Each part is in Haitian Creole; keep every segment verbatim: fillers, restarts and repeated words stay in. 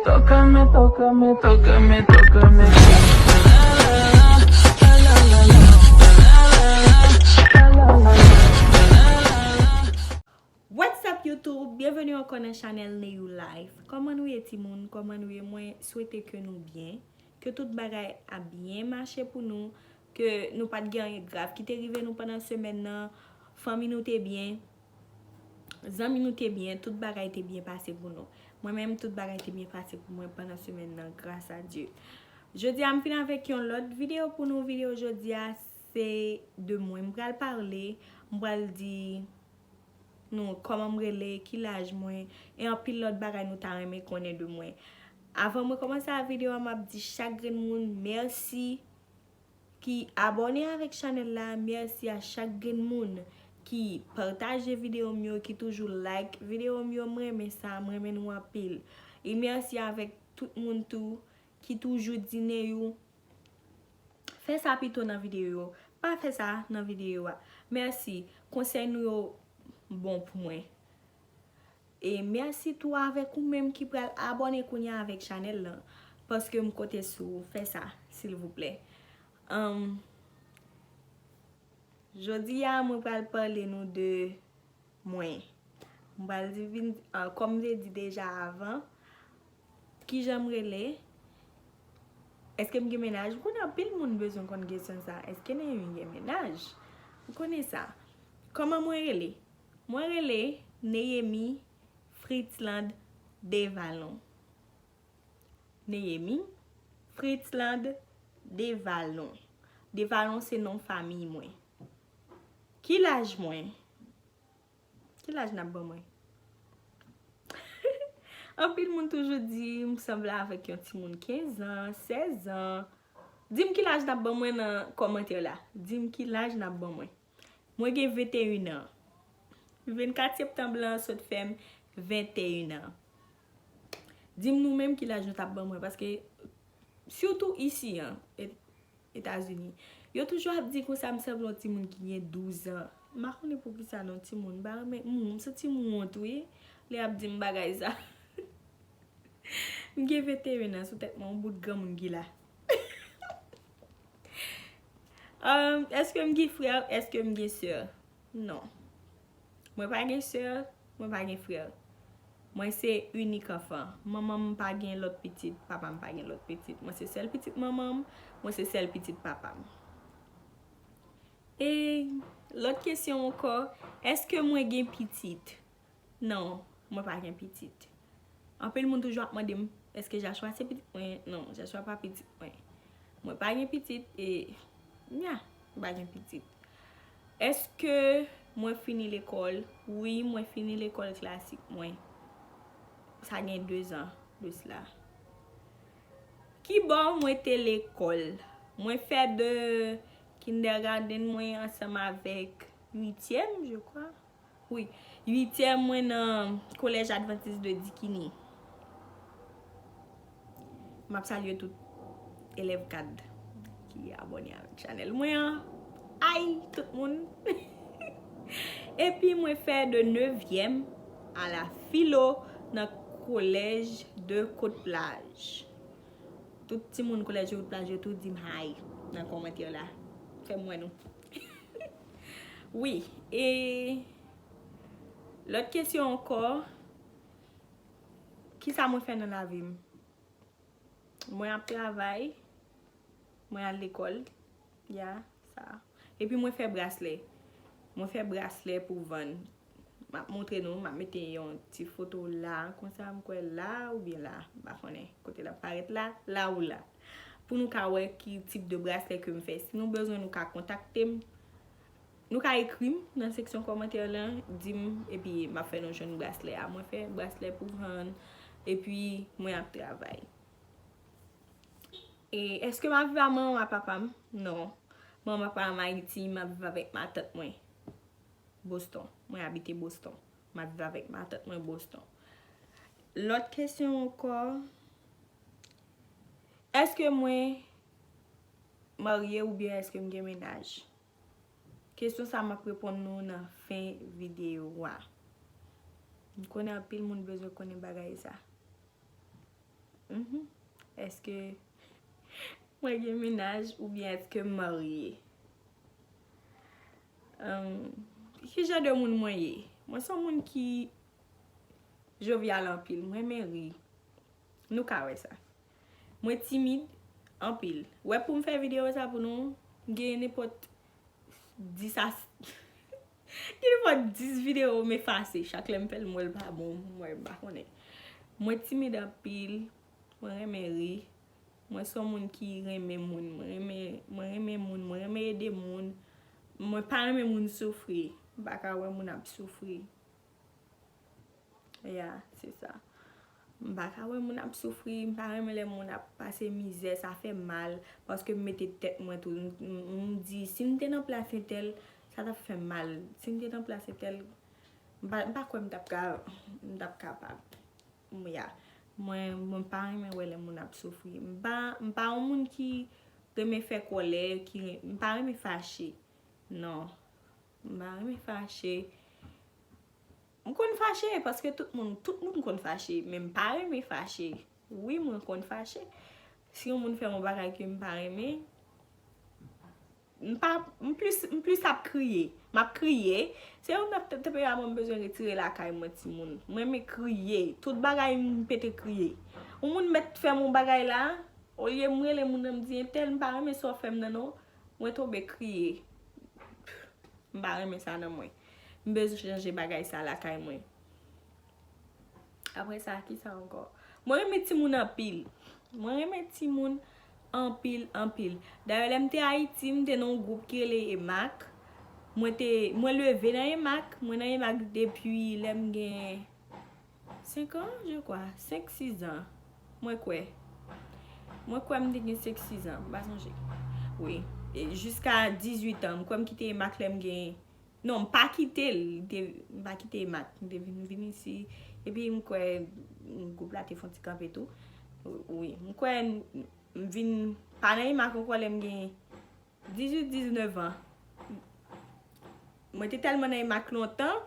Tócame, tócame, tócame, tócame. What's up YouTube? Byenveni ankò nan chanèl Neyou Life. Kòman nou ye timoun? Kòman nou ye? Mwen swete ke nou byen, ke tout bagay ap byen mache pou nou, ke nou pa t gen anyen grav ki te rive nou pandan semèn nan, fanmi nou te byen, zanmi nou te byen, tout bagay te byen pase pou nou. Mwen menm, tout bagay te byen pase pou mwen pandan semèn nan, gras a Dye. Jodi a, m vin avèk yon lòt videyo pou nou. Videyo jodi a, se de mwen. M pral pale, m pral di nou kòman m rele, ki laj mwen, e anpil lòt bagay nou ta renmen konnen de mwen. Avan mwen kòmanse a videyo a, m ap di chak grenn moun mèsi ki abòne avèk chanèl la. Mèsi a chak grenn moun ki pataje videyo m yo, ki toujou like videyo m yo. M renmen sa, m renmen nou anpil. E mèsi avèk tout moun tou ki toujou di Neyou, fè sa pito nan videyo yo. Pa fè sa nan videyo a. Mèsi. Konsèy nou yo bon pou mwen. E mèsi tou avèk ou menm ki pral abòne kounye a avèk chanèl lan. Paske m konte sou ou. Fè sa, silvouplè. Ahn, jodi a, mwen pral pale nou de mwen. M pral di vin, ah, kòm m te di deja avan, kijan m rele? Èske m gen mennaj? M konnen anpil moun bezwen konn kesyon sa. Èske Neyemi gen mennaj? M konnen sa. Kòman mwen rele? Mwen rele Neyemi Fritzland Devalon. Neyemi Fritzland Devalon. Devalon se non fanmi mwen. Ki laj mwen? Ki laj n ap ban mwen? Anpil moun toujou di m sanble avèk yon timoun kenz an, sèz an. Di m ki laj n ap ban mwen nan kòmantè la. Di m ki laj n ap ban mwen. Mwen gen venteyen an. Vennkat septanm lan sot fè m venteyen an. Di m nou menm ki laj nou t ap ban mwen, paske sitou isi an, E-, Etazini, yo toujou ap di konsa m sanble yon timoun ki gen douz an. M pa konnen poukisa non, timoun, m pa renmen, m, m santi m wont wi lè y ap di m bagay sa. M gen venteyen an sou tèt mwen, yon bout granmoun ki la. Ahn, èske m gen frè? Èske m gen sè? Non. Mwen pa gen sè, mwen pa gen frè. Mwen se inik anfan. Manman m pa gen lòt pitit, papa m pa gen lòt pitit. Mwen se sèl pitit manman m, mwen se sèl pitit papa m. E lòt kesyon ankò, èske mwen gen pitit? Non, mwen pa gen pitit. Anpil moun toujou ap mande m, èske Joshua se pitit mwen? Non, Joshua pa pitit mwen. Mwen pa gen pitit e, nya, mwen pa gen pitit. Èske mwen fini lekòl? Wi, mwen fini lekòl klasik mwen. Sa gen de zan de sila. Ki bò mwen te lekòl? Mwen fè de kindergarten mwen ansanm avèk uityèm, je crois. Wi, uityèm mwen nan Collège Adventiste de Dikini. M ap salye tout elèv kad ki abòne avèk chanèl mwen an. Ay, tout moun! Epi mwen fè de nevyèm a la filo nan Collège de Côte Plage. Tout timoun Collège de Côte Plage yo tou di m hi nan kòmantè la. Fè m wè nou. Wi, e lòt kesyon ankò, kisa mwen fè nan lavi m? Mwen ap travay, mwen al lekòl, ya, sa. Epi mwen fè braslè. Mwen fè braslè pou vann. M ap montre nou, m ap mete yon ti foto la, konsa m kwè la oubyen la, m pa konnen kote l ap parèt la, la ou la. Pou nou ka wè ki tip de braslè ke m fè. Si nou bezwen, nou ka kontakte m. Nou ka ekri m nan seksyon kòmantè lan, di m, epi m ap fè nou jwenn braslè a. Mwen fè braslè pou vann, epi mwen ap travay. E èske m ap viv a manman m a papa m? Non. Manman papa m Ayiti, m ap viv avèk matant mwen Boston. Mwen abite Boston. M ap viv avèk matant mwen Boston. Lòt kesyon ankò, èske mwen marye oubyen èske m gen mennaj? Kesyon sa m ap reponn nou nan fen videyo a. M konnen anpil moun bezwen konnen bagay sa. Mhm. Èske mwen gen mennaj oubyen èske m marye? Ahn, ki jan de moun mwen ye? Mwen se yon moun ki jovyal anpil. Mwen renmen ri. Nou ka wè sa. Mwen timid anpil. Wè, pou m fè videyo sa pou nou, m gen nenpòt dis a gen nenpòt dis videyo m efase. Chak lè m fè l, m wè l pa bon, m wè m pa konnen. Mwen timid anpil. Mwen renmen ri. Mwen se yon moun ki renmen moun. Mwen renmen, mwen renmen moun. Mwen renmen ede moun. Mwen pa renmen moun soufri. M pa ka wè moun ap soufri. Ya, se sa. M pa ka wè moun ap soufri. M pa renmen lè moun ap pase mizè. Sa fè m mal. Paske m mete tèt mwen tou. M, m, m di, si m te nan plas entèl, sa t ap fè m mal. Si m te nan plas entèl, m pa, m pa kwè m t ap ka, m t ap kapab. Ya. Mwen, mwen pa renmen wè lè moun ap soufri. M pa, m pa yon moun ki renmen fè kòlè, ki ren-, m pa renmen fache. Non. M pa renmen fache. M konn fache, paske tout moun, tout moun konn fache, men m pa renmen fache. Wi, mwen konn fache. Si yon moun fè m yon bagay ke m pa renmen, m pa, m plis, m plis ap kriye. M ap kriye. Se yon nòt tanperaman m bezwen retire lakay mwen, timoun. Mwen renmen kriye. Tout bagay m pete kriye. Yon moun mèt fè m yon bagay la, olye m rele moun nan, m di, "Entèl, m pa renmen sa w fè m nan, non." Mwen tonbe kriye. M pa renmen sa nan mwen. M bezwen chanje bagay sa lakay mwen. Apre sa, ki sa ankò? Mwen renmen timoun anpil. Mwen renmen timoun anpil, anpil. Dayè, lè m te Ayiti, m te nan yon gwoup ki rele EMAC. Mwen te, mwen leve nan EMAC. Mwen nan EMAC depi lè m gen senk an, je crois. Senk, sis an. Mwen kwè. Mwen kwè m te gen senk, sis an. M pa sonje. Wi. E jiska dizuit an. M kwè m kite EMAC lè m gen, non, m pa kite l. Li te, m pa kite EMAC. M te vin, vin isi. Epi m kwè gwoup la te fè yon ti kanpe tou. Wi. M kwè m, m vin pa nan EMAC ankò lè m gen dizuit, diznèf an. Mwen te tèlman nan EMAC lontan,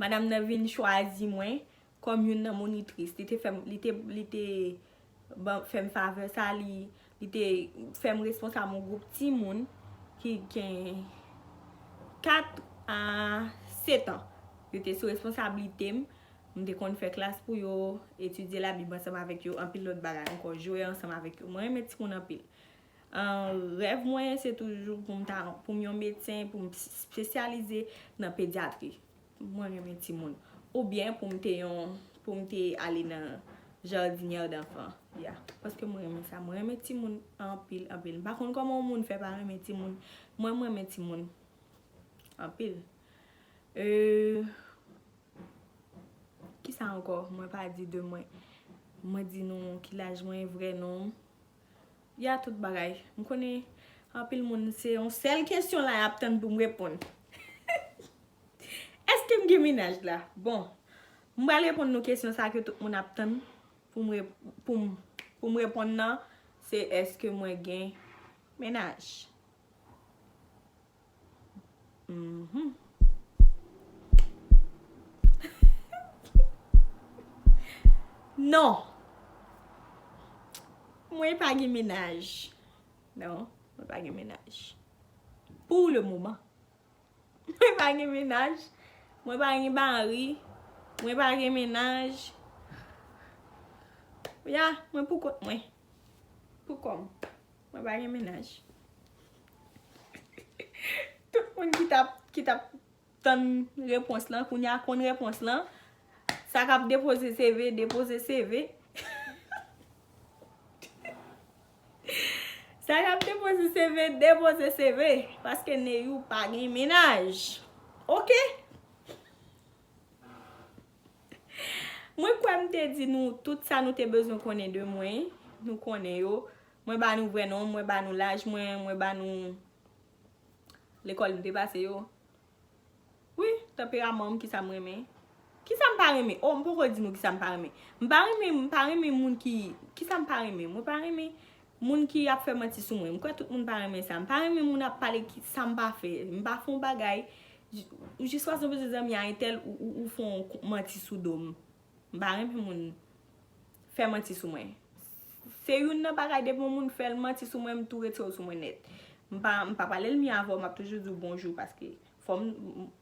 madanm nan vin chwazi mwen kòm youn nan monitris. Li te fè m, li te, li te ban, fè m favè sa, li, li te fè m responsab yon gwoup timoun ki gen kat a sèt an. Yo te sou responsablite m. M te konn fè klas pou yo, etidye Labib ansanm avèk yo, anpil lòt bagay ankò, jwe ansanm avèk yo. Mwen renmen timoun anpil. Ahn, rèv mwen, se toujou pou m ta, pou m yon medsen, pou m espesyalize nan pedyatri. Mwen renmen timoun. Oubyen pou m te yon, pou m te ale nan jardinière d'enfants. Ya. Paske mwen renmen sa. Mwen renmen timoun anpil, anpil. M pa konn kòman yon moun fè pa renmen timoun. Mwen, mwen renmen timoun anpil. Euh, Ki sa ankò? Mwen pa di de mwen. Mwen di nou ki laj mwen, vrè non m. Ya tout bagay. M konnen anpil moun, se yon sèl kesyon la y ap tann pou m reponn. Èske m gen mennaj la? Bon, m pral reponn nou kesyon sa ke tout moun ap tann pou m re-, pou m, pou m reponn nan, se èske mwen gen mennaj? Mhm. Non. Mwen pa gen mennaj. Non, mwen pa gen mennaj. Pou le moman. Mwen pa gen mennaj. Mwen pa gen mari. Mwen pa gen mennaj. Ya, mwen pou kont mwen. Pou kò m. Mwen pa gen mennaj. Tout moun ki t ap, ki t ap tann repons lan, kounye a konn repons lan. Sa k ap depoze C V, depoze C V. Sa k ap depoze C V, depoze C V. Paske Neyou pa gen mennaj. Oke? Mwen kwè m te di nou tout sa nou te bezwen konnen de mwen. Nou konnen yo. Mwen ba nou vrè non m, mwen ba nou laj mwen, mwen ba nou lekòl m te pase yo. Wi, tanperaman m, kisa m renmen. Kisa m pa renmen? Oh, m poko di nou kisa m pa renmen. M pa renmen, m pa renmen moun ki, kisa m pa renmen? Mwen pa renmen moun ki ap fè manti sou mwen. M kwè tout moun pa renmen sa. M pa renmen moun ap pale ki, sa m pa fè. M pa fè yon bagay. Ou jis pase yon bezwen zanmi a entèl, ou, ou, ou fè yon kou-, manti sou do m. M pa renmen moun fè manti sou mwen. Se youn nan bagay, depi yon moun fè l manti sou mwen, m tou retire w sou mwen nèt. M pa, m pa pale l mi avè w, m ap toujou di w bonjou, paske fò m,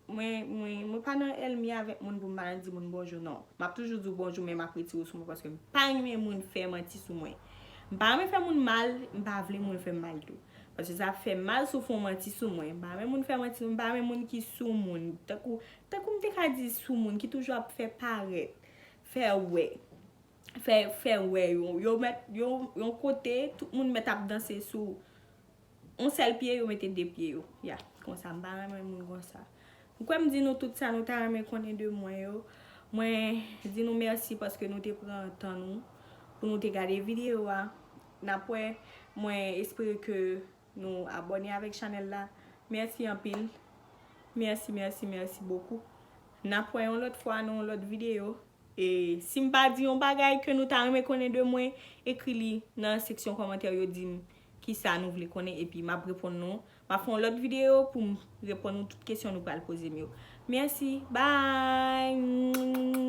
mwen, mwen, mwen pa nan ènmi avèk moun pou m pa nan di moun bonjou, non. M ap toujou di w bonjou, men m ap retire w sou mwen, paske m pa renmen moun fè manti sou mwen. M pa renmen fè moun mal, m pa vle moun fè m mal tou. Paske sa ap fè mal si w fè yon manti sou mwen. M pa renmen moun fè manti, m pa renmen moun ki sou moun. Tankou, tankou m te ka di sou moun, ki toujou ap fè parèt, fè wè, fè, fè wè yo. Yo mèt, yo, yon kote, tout moun mèt ap danse sou yon sèl pye, yo mete de pye yo. Ya, konsa, m pa renmen moun konsa. M kwè m di nou tout sa nou ta renmen konnen de mwen yo. Mwen di nou mèsi paske nou te pran tan nou pou nou te gade videyo a. N ap wè, mwen espere ke nou abòne avèk chanèl la. Mèsi anpil. Mèsi, mèsi, mèsi bokou. N ap wè yon lòt fwa nan yon lòt videyo. E si m pa di yon bagay ke nou ta renmen konnen de mwen, ekri li nan seksyon kòmantè yo, di m kisa nou vle konnen, epi m ap reponn nou. M ap fè yon lòt videyo pou m reponn nou tout kesyon nou pral poze m yo. Mèsi. Bye.